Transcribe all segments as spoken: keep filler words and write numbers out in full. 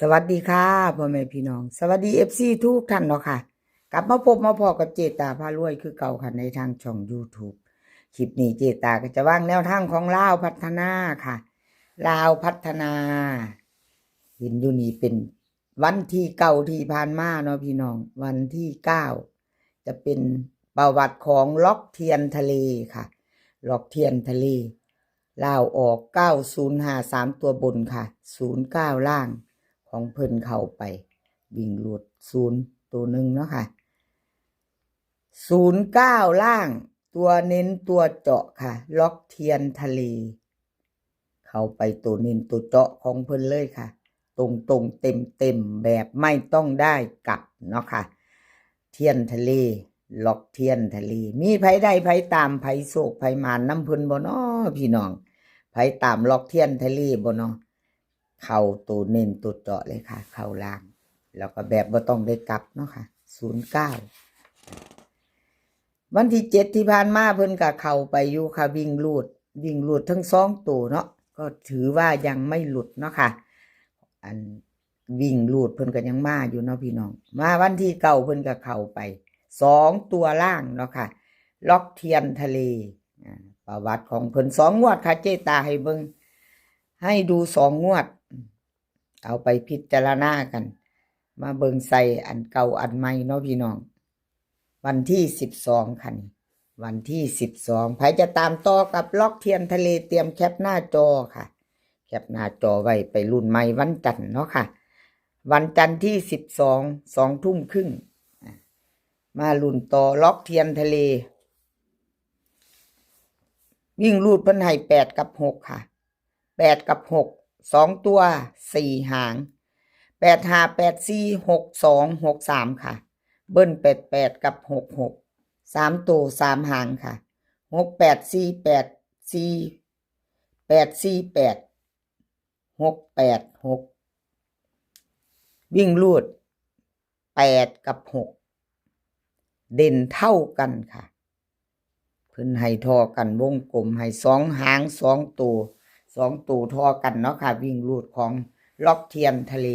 สวัสดีค่ะ พ่อแม่พี่น้อง สวัสดี เอฟซี ทุกท่านเนาะค่ะ กลับมาพบมาพ้อกับเจตาพารวยคือเก่าค่ะ ในทางช่อง YouTube คลิปนี้เจตาก็จะวางแนวทางของลาวพัฒนาค่ะ ลาวพัฒนา เห็นอยู่นี่เป็นวันที่เก้าที่ผ่านมาเนาะพี่น้อง วันที่เก้า จะเป็นประวัติของล็อกเทียนทะเลค่ะ ล็อกเทียนทะเล ลาวออก เก้าศูนย์ห้า สามตัวบนค่ะ ศูนย์เก้า ล่าง ของเพิ่นเข้าไป วิ่งรูดศูนย์ตัวหนึ่งเนาะค่ะ ศูนย์เก้า ล่าง ตัวเน้นตัวเจาะค่ะ ล็อกเทียนทะเล เข้าไปตัวเน้นตัวเจาะของเพิ่นเลยค่ะ ตรงๆ เต็มๆ แบบไม่ต้องได้กลับเนาะค่ะ เทียนทะเล ล็อกเทียนทะเล มีไผได้ไผตาม ไผโชคไผหมานนำเพิ่นบ่น้อพี่น้อง ไผตามล็อกเทียนทะเลบ่น้อ เข้าตัวเน้นตัวเจาะเลยค่ะ เข้าล่าง แล้วก็แบบบ่ต้องได้กลับเนาะค่ะ ศูนย์เก้า วันที่เจ็ดที่ผ่านมาเพิ่นก็เข้าไปอยู่ค่ะ วิ่งรูด วิ่งรูดทั้งสองตัวเนาะ ก็ถือว่ายังไม่หลุดเนาะค่ะ อันวิ่งรูดเพิ่นก็ยังมาอยู่เนาะพี่น้อง มาวันที่เก้าเพิ่นก็เข้าไปสองตัวล่างเนาะค่ะ ล็อกเทียนทะเล อ่า ประวัติของเพิ่นสองงวดค่ะ เจตาให้เบิ่ง ให้ดูสองงวด เอาไปพิจารณากัน มาเบิ่งใส่อันเก่าอันใหม่เนาะพี่น้อง วันที่สิบสองค่ะนี่ วันที่สิบสอง ไผจะตามต่อกับล็อกเทียนทะเล เตรียมแคปหน้าจอค่ะ แคปหน้าจอไว้ไปลุ้นใหม่วันจันทร์เนาะค่ะ วันจันทร์ที่สิบสอง สองทุ่มครึ่ง อ่ะ มาลุ้นต่อล็อกเทียนทะเล วิ่งรูดเพิ่นให้แปดกับหกค่ะ แปดกับหก สองตัว สี่หาง แปดห้า แปดสี่ หกสอง หกสาม ค่ะ เบิ้ล แปดแปด กับ หกหก สามตัว สามหางค่ะ หกแปด สี่แปด สี่ แปดสี่แปด หกแปดหก วิ่งรูด แปดกับหก เด่นเท่ากันค่ะ เพิ่นให้ท่อกัน วงกลมให้สองหาง สองตัว สองตัวท่อกันเนาะค่ะ วิ่งรูดของล็อกเทียนทะเล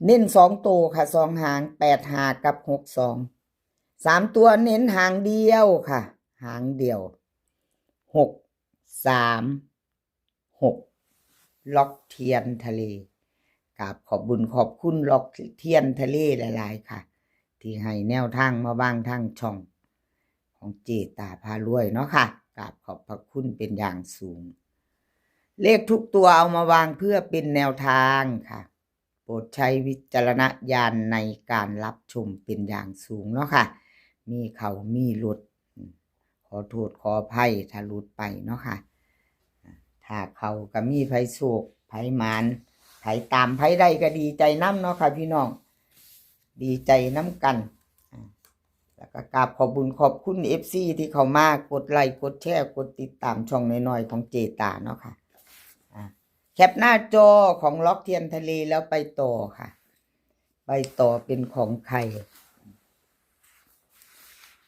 เน้นสองตัวค่ะ สองหาง แปดห้า กับ หกสอง สามตัวเน้นหางเดียวค่ะ หางเดียว หกสาม หก ล็อกเทียนทะเล กราบขอบบุญขอบคุณล็อกเทียนทะเลหลายๆค่ะ ที่ให้แนวทางมาวางทางช่องของเจตาพารวยเนาะค่ะ กราบขอบพระคุณเป็นอย่างสูง เลขทุกตัวเอามาวางเพื่อเป็นแนวทางค่ะ โปรดใช้วิจารณญาณในการรับชมเป็นอย่างสูงเนาะค่ะ มีเข้ามีหลุด ขอโทษขออภัยถ้าหลุดไปเนาะค่ะ ถ้าเข้าก็มีไผโชคไผหมาน ไผตามไผได้ก็ดีใจนำเนาะค่ะพี่น้อง ดีใจนำกัน อ่า แล้วก็กราบขอบบุญขอบคุณ เอฟซี ที่เข้ามากดไลค์กดแชร์กดติดตามช่องน้อยๆของเจตาเนาะค่ะ อ่า แคปหน้าจอของล็อกเทียนทะเลแล้วไปต่อค่ะ ไปต่อเป็นของใคร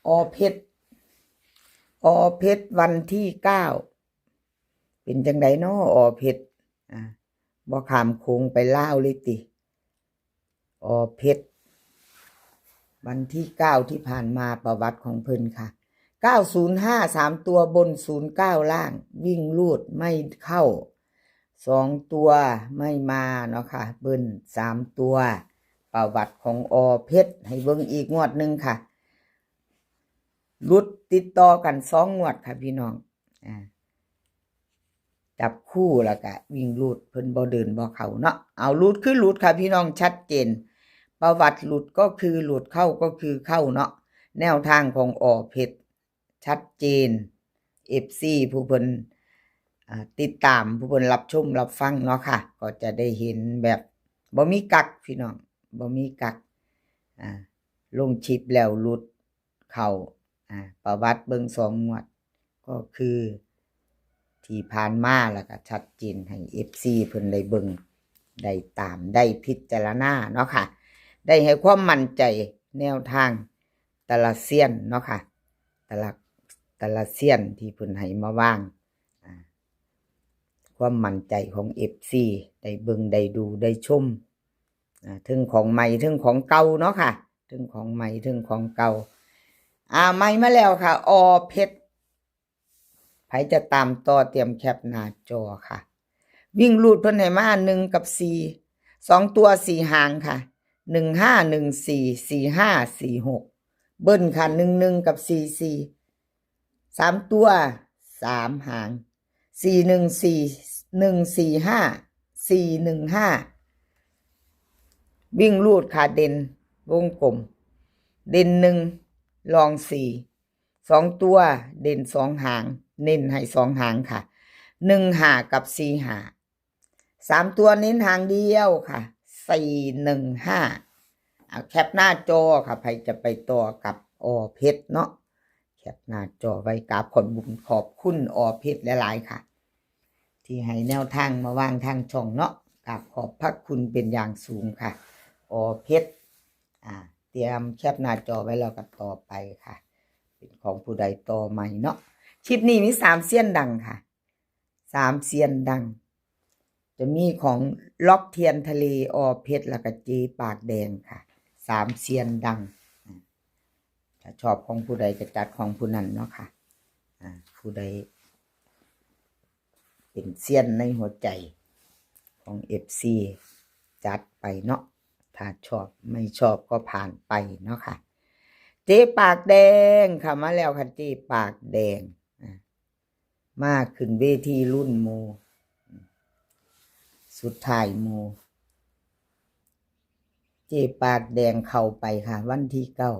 อ.เพชร อ.เพชร วันที่เก้า เป็นจังใดน้อ อ.เพชร อ่า บ่ข้ามโขงไปลาวเลยติ อ.เพชร วันที่เก้าที่ผ่านมาประวัติของเพิ่นค่ะ เก้าศูนย์ห้า สามตัวบน ศูนย์เก้า ล่าง วิ่งรูดไม่เข้า สองตัวไม่มาเนาะค่ะ เบิ้ลสามตัว ประวัติของ อ.เพชร ให้เบิ่งอีกงวดหนึ่งค่ะ หลุดติดต่อกันสองงวดค่ะพี่น้อง อ่า จับคู่แล้วก็วิ่งรูดเพิ่นบ่เดินบ่เข้าเนาะ เอาหลุดคือหลุดค่ะพี่น้อง ชัดเจน ประวัติหลุดก็คือหลุด เข้าก็คือเข้าเนาะ แนวทางของ อ.เพชร ชัดเจน เอฟซี ผู้เพิ่น อ่า ติดตาม ผู้เพิ่นรับชมรับฟังเนาะค่ะ ก็จะได้เห็นแบบบ่มีกั๊กพี่น้อง บ่มีกั๊ก อ่า ลงคลิปแล้วหลุดเข้า อ่า ประวัติเบิ่งสองงวด ก็คือที่ผ่านมา แล้วก็ชัดเจนให้ เอฟซี เพิ่นได้เบิ่ง ได้ตาม ได้พิจารณาเนาะค่ะ ได้ให้ความมั่นใจแนวทางแต่ละเซียนเนาะค่ะ แต่ละ แต่ละเซียนที่เพิ่นให้มาวาง อ่า ความมั่นใจของ เอฟซี ได้เบิ่งได้ดูได้ชม อ่า เทิงของใหม่เทิงของเก่าเนาะค่ะ เทิงของใหม่เทิงของเก่า อ่า ใหม่มาแล้วค่ะ อ.เพชร ไผจะตามต่อเตรียมแคปหน้าจอค่ะ วิ่งรูดเพิ่นให้มา หนึ่ง กับ สี่ สอง ตัว สี่ หางค่ะ หนึ่ง ห้า หนึ่ง สี่ สี่ ห้า สี่ หก เบิ้ลค่ะ หนึ่ง หนึ่ง กับ สี่ สี่ สาม ตัว สาม หาง สี่ หนึ่ง สี่ หนึ่ง สี่ ห้า สี่ หนึ่ง ห้า วิ่งรูดค่ะ เด่นวงกลม เด่น หนึ่ง รอง สี่ สอง ตัว เด่น สอง หาง เน้นให้ สอง หางค่ะ หนึ่ง ห้า กับ สี่ ห้า สาม ตัวเน้นหางเดียวค่ะ สี่ หนึ่ง ห้า เอาแคปหน้าจอค่ะ ไผจะไปต่อกับ อ.เพชร เนาะ แคปหน้าจอไว้ กราบขอบบุญขอบคุณ อ.เพชร หลายๆ ค่ะ ที่ให้แนวทางมาวางทางช่องเนาะ กราบขอบพระคุณเป็นอย่างสูงค่ะ อ.เพชร อ่า เตรียมแคปหน้าจอไว้แล้วก็ต่อไปค่ะ เป็นของผู้ใดต่อใหม่เนาะ คลิปนี้มีสามเซียนดังค่ะ สามเซียนดัง จะมีของล็อกเทียนทะเล อ.เพชร แล้วก็เจปากแดงค่ะ สามเซียนดัง อ่า ถ้าชอบของผู้ใดก็จัดของผู้นั้นเนาะค่ะ อ่า ผู้ใดเป็นเซียนในหัวใจของ เอฟซี จัดไปเนาะ ถ้าชอบไม่ชอบก็ผ่านไปเนาะค่ะ เจปากแดงค่ะ มาแล้วค่ะ เจปากแดง อ่า มาขึ้นเวทีรุ่นหมู่ สุดท้ายหมู่ เจปากแดงเข้าไปค่ะ วันที่เก้า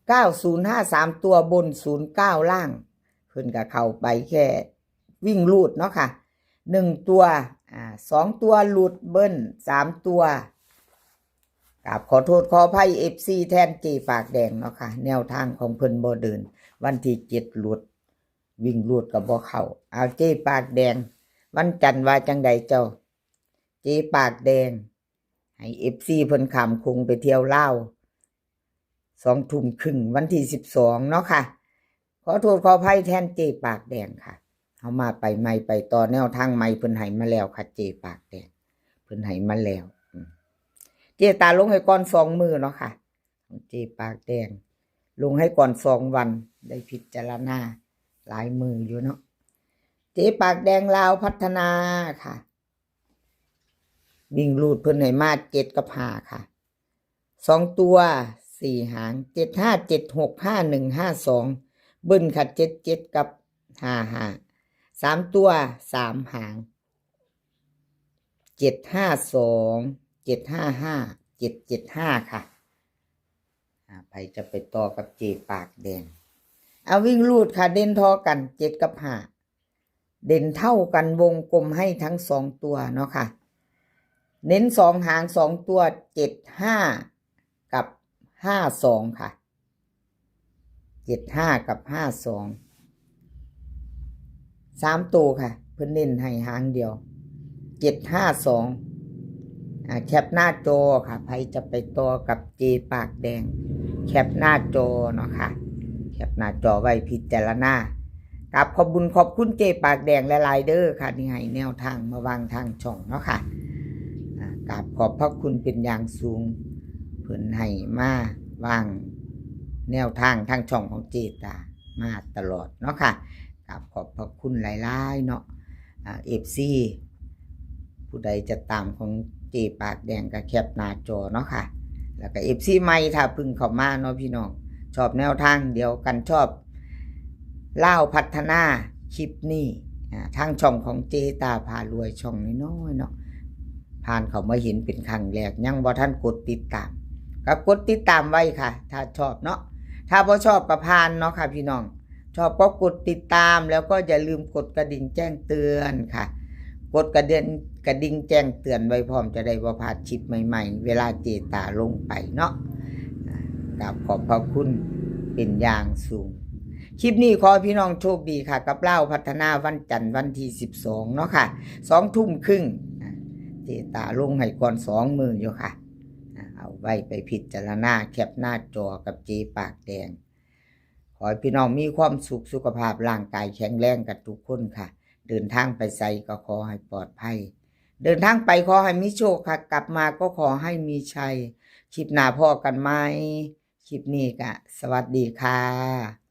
เก้าศูนย์ห้า สาม ตัวบน ศูนย์เก้า ล่าง เพิ่นก็เข้าไปแค่วิ่งรูดเนาะค่ะ หนึ่ง ตัว อ่า สอง ตัวหลุด เบิ้ล สาม ตัว กราบขอโทษขออภัย เอฟซี แทนเจปากแดงเนาะค่ะ แนวทางของเพิ่นบ่เดิน วันที่เจ็ดหลุด วิ่งรูดก็บ่เข้า เอาเจปากแดง วันจันทร์ว่าจังใดเจ้า เจปากแดง ให้ เอฟซี เพิ่นข้ามโขงไปเที่ยวลาว สองทุ่มครึ่ง วันที่สิบสองเนาะค่ะ ขอโทษขออภัยแทนเจปากแดงค่ะ เอามาไปใหม่ไปต่อ แนวทางใหม่เพิ่นให้มาแล้วค่ะ เจปากแดง เพิ่นให้มาแล้ว อืม เจตาลงให้ก่อนสองมื้อเนาะค่ะ เจปากแดง ลงให้ก่อนสองวัน ได้พิจารณาหลายมื้ออยู่เนาะ เจปากแดงลาวพัฒนาค่ะ วิ่งรูดเพิ่นให้มา เจ็ด กับ ห้า ค่ะ สอง ตัว สี่ หาง เจ็ด ห้า เจ็ด หก ห้า หนึ่ง ห้า สอง เบิ้ลค่ะ เจ็ด เจ็ด กับ ห้า ห้า สาม ตัว สาม หาง เจ็ด ห้า สอง เจ็ด ห้า ห้า เจ็ด เจ็ด ห้า ค่ะ อ่า ไผจะไปต่อกับเจปากแดง เอาวิ่งรูดค่ะ เด่นเท่ากัน เจ็ด กับ ห้า เด่นเท่ากัน วงกลมให้ทั้งสองตัวเนาะค่ะ เน้นสองหางสองตัว เจ็ด ห้า กับ ห้า สอง ค่ะ เจ็ด ห้า กับ ห้า สอง สาม ตัวค่ะ เพิ่นเน้นให้หางเดียว เจ็ด ห้า สอง อ่า แคปหน้าจอค่ะ ไผจะไปต่อกับเจปากแดง แคปหน้าจอเนาะค่ะ แคปหน้าจอไว้พิจารณา กราบขอบบุญขอบคุณเจปากแดงหลายๆเด้อค่ะ ที่ให้แนวทางมาวางทางช่องเนาะค่ะ อ่า กราบขอบพระคุณเป็นอย่างสูง เพิ่นให้มาวางแนวทางทางช่องของเจตามาตลอดเนาะค่ะ กราบขอบพระคุณหลายๆเนาะ อ่า เอฟซี ผู้ใดจะตามของเจปากแดงก็แคปหน้าจอเนาะค่ะ แล้วก็ เอฟซี ใหม่ถ้าเพิ่งเข้ามาเนาะพี่น้อง ชอบแนวทางเดียวกัน ชอบลาวพัฒนาคลิปนี้ อ่า ทางช่องของเจตาพารวย ช่องน้อยๆเนาะ ผ่านเข้ามาเห็นเป็นครั้งแรก ยังบ่ทันกดติดตาม ก็กดติดตามไว้ค่ะ ถ้าชอบเนาะ ถ้าบ่ชอบก็ผ่านเนาะค่ะพี่น้อง ชอบก็กดติดตาม แล้วก็อย่าลืมกดกระดิ่งแจ้งเตือนค่ะ กดกระเด็น กระดิ่งแจ้งเตือนไว้พร้อม จะได้บ่พลาดคลิปใหม่ๆ เวลาเจตาลงไปเนาะ อ่า กราบขอบพระคุณเป็นอย่างสูง คลิปนี้ขอให้พี่น้องโชคดีค่ะ กับลาวพัฒนาวันจันทร์วันที่สิบสองเนาะค่ะ สองทุ่มครึ่ง อ่า เจตาลงให้ก่อนสองมื้ออยู่ค่ะ อ่า เอาไว้ไปพิจารณา แคปหน้าจอกับเจปากแดง ขอให้พี่น้องมีความสุข สุขภาพร่างกายแข็งแรงกันทุกคนค่ะ เดินทางไปไสก็ขอให้ปลอดภัย เดินทางไปขอให้มีโชคค่ะ กลับมาก็ขอให้มีชัย คลิปหน้าพ้อกันใหม่ คลิปนี้ก็สวัสดีค่ะ